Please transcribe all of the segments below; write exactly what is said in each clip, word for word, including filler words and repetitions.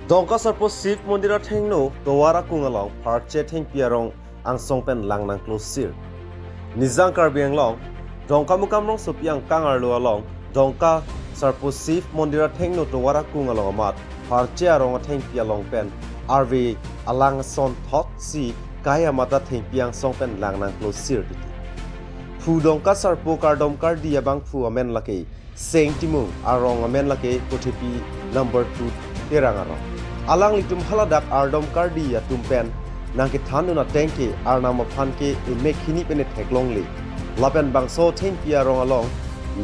Dongka Sarpo Shiv Mondir athengno tovar akung along pharche thengpi arong angsong pen lang nangklosir. Nijang Karbi Anglong, Dongkamukam rongsopi angkang arlo along, Dongka Sarpo Shiv Mondir athengno tovar akung along amat pharche arong athengpi along pen arve alang asonthotsi kai amat athengpi angsong pen lang nangklosir titi. Phu Dongka Sarpo kardom kardi abangphu amen lake Seng Timung, arong amen lake Kothepi number two Terang arong. Alanglitum haladak ardom kardi atum pen nangkethandun ateng ke arnam aphan ke emek hini pen theklongle. Lapen bangso thengpi arong along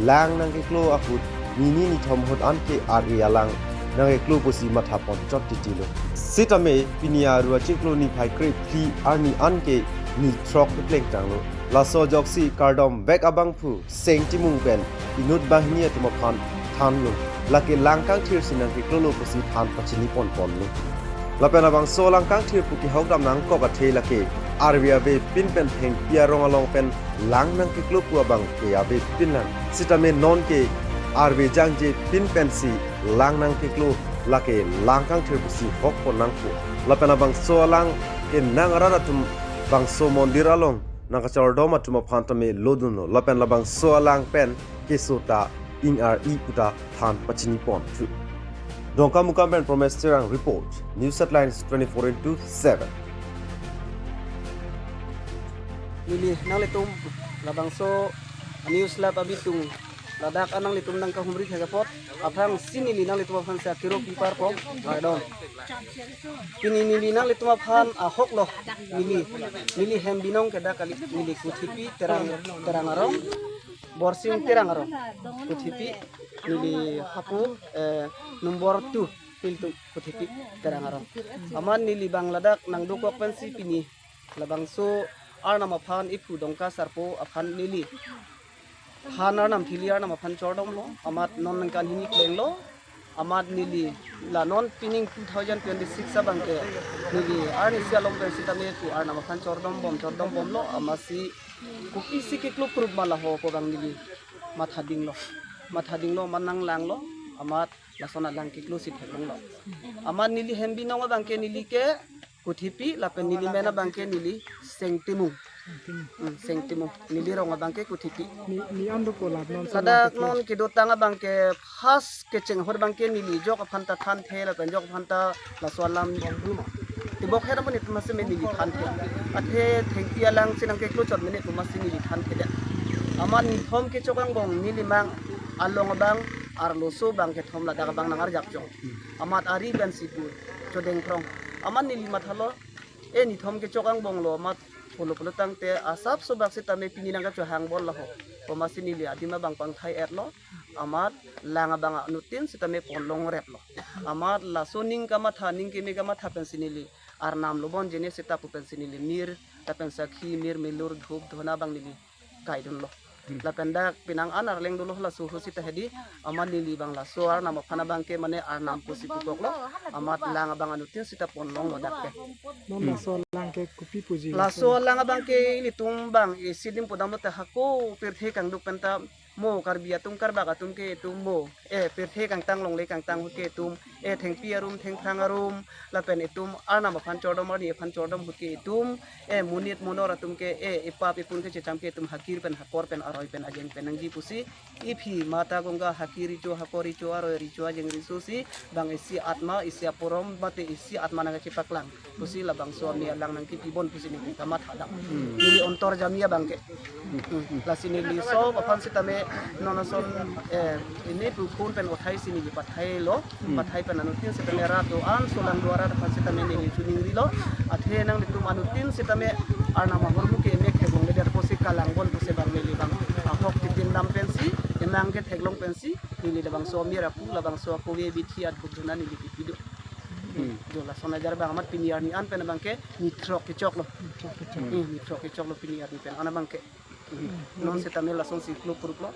lang nangkeklo ahut nini nithom ahut anke arve alang nangkeklo pusi matha ponchot titilo. Sitame pini aru achiklo niphai krephli arni anke ni throk kepleng tanglo. Laso ajoksi kardom vek abangphu Seng Timung pen inut banghini atum aphan thanlo. Lake lang kangthir si nangkeklolo pusi than pachini ponponlo. Lapen labangso lang kangthir pu kehok dam nangkok athe lake arve avepin pen thengpi arong along pen lang nangkeklo pu abangke avepin lang. Sitame nonke arve jangjepin pensi lang nangkeklo, lake lang kangthir pusi hok pon nangpo. Lapen labangso alang ke nang arat atum bangso mondir along nangkachardom atum aphan tame lodunlo. Lapen labangso alang pen keso ta ing-ar-i puta than pachini ponthu. Dongkamukam pen Promes Terang report, News Headlines twenty-four into seven. Neli nanglitum labangso news lab abitung ladak an nanglitum nangkahumri thek apot aphrangsi neli nanglitum aphan si akiro pipar pom kardom. Pini neli nanglitum aphan ahoklo, neli, neli hem binong ke dak kali, neli Kothepi Terang, Terang arong, Borsing Terang arong, Kothepi, neli hapu, eh, number two, Piltu Kothepi Terang arong. Amat neli bang ladak nangdokok pensi pini labangso arnam aphan iphu Dongka Sarpo aphan neli than arnam thili arnam aphan chordomlo, amat non ningkan hini plenglo. Amat neli la non pining two thousand twenty-six abangke neli arnisi along pen sitame iphu arnam aphan chordom bom, chordom bomlo, amatsi kopisi keklo prup ma laho pu abang neli matha dinglo. Matha dinglo, amat nanglanglo, amat lason alang keklo si theklonglo. Amat neli hem binong abangke neli ke Kothepi, lapen neli men abangke neli Seng Timung. Hmm, Seng Timung. Neli rong abangke Kothepi. Ni, ni ando ko lab non sadak non kedotang abangke first kecheng ahut abangke neli jok aphan ta thanthe, lapen jok aphan ta laso alam tibok her abang itum ase me neli thanthe. Athe thengpi alang si nangkeklo chot mene itum ase neli thanthe de. Amat nithom kechok angbong neli mang along abang arloso abang kethom ladak abang nangarjap chong. Amat ari pen si pu chodeng krong. Amat neli mathalo, e nithom kechok angbonglo, amat pulo pulo tangte asapso bak sitame pini nangkachohang bol laho. Komatsi neli adim abang pangthai-etlo. Amat lang abang anuttin sitame ponlongreplo. Amat laso ning kamatha, ning keme kamatha pensi neli arnam lobon jene seta pu pensi neli mir, lapen sakhi, mir, milur, dhup, dhuna abang neli kaidunlo. Hmm. Lapen dak penang an arleng dolo laso ahut seta hedi, amat neli bang laso arnam aphan abangke mane arnam pusi pukoklo, amat lang abang anuttin seta ponlonglo dak ke. Non Hmm. laso alang ke kopi puji? Laso alang abangke ilitum bang isi adim pudamlo ta hako pirthe kangduk penta mo Karbi atum Karbak atum ke itum mo, eh, pirthe kangtang longle kangtang ahut ke itum, eh, thengpi arum thengphrang arum, lapen itum arnam aphan chordom arni aphan chordom ahut ke itum, eh, monit monor atum ke, eh, ipap ipun kechecham ke itum hakir pen hakor pen aroi pen ajeng pen nangji pusi, iphi Mata Ganga hakir richo hakor richo aroi richo ajeng riso si bang isi atma isi aporom mate isi atma nangkachepaklang pusi labangso ami alang nangkipibon pusi neli kamatha dam. Hmm. Neli ontor jamia abangke. Hmm. Lasi neli so aphan sitame non ason, eh, ini pu phone pen othai si neli pathailo. Hmm. Pathai pen anuttin sitame rat do-an solang do arat aphan sitame neli chuningrilo. Athe nanglitum anuttin sitame arnam ahormu ke emek theklongle det pusi kalangbon pusi bang neli bang ahok titin dam pensi, emang ke theklong pensi, neli labangso amir apu, labangso akove bithi adhuk dhuna neli kipido. Hmm. Jo lason ajar bang amat pini arni an pen abangke ni throk kechoklo. Ni throk kechok. Hmm, ni throk kechoklo pini arni pen an abangke. Hmm. Non sitame lasonsi klo puruplo.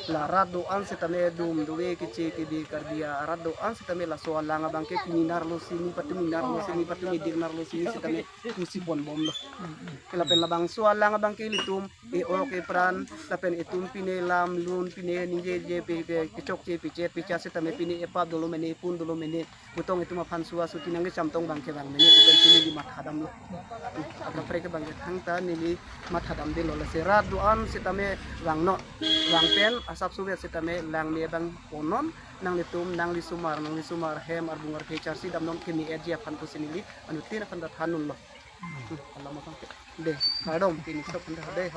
La rat do-an setame dum dove keche kebe Karbi arat do-an setame laso alang abang ke pini nerlo si, ni patumi nerlo si, ni patumi dik nerlo si, ni setame pusi ponbomlo. Lapen labangso alang abang ke ilitum e-ok epran, lapen itum pine lam lun, pine ningjeje pe, pe, kechokche pichet picha setame pine epap dolo mene, epun dolo mene, putong itum aphan suasuti nangkechamtong abang ke vang mene pu pensi neli mathadamlo. Akaprek abang ke thangta neli mathadamdelo, lasi rat do-an setame vangnon, vang pen asap suvet setame langme abang ponnon, nanglitum, nangli osomar, nangli osomar hem arbung arphe charsi damnon keme-etji aphan pusi neli anuttin aphan ta thandunlo. Hmm, alam abang ke. De, kardom, pini stop anda de.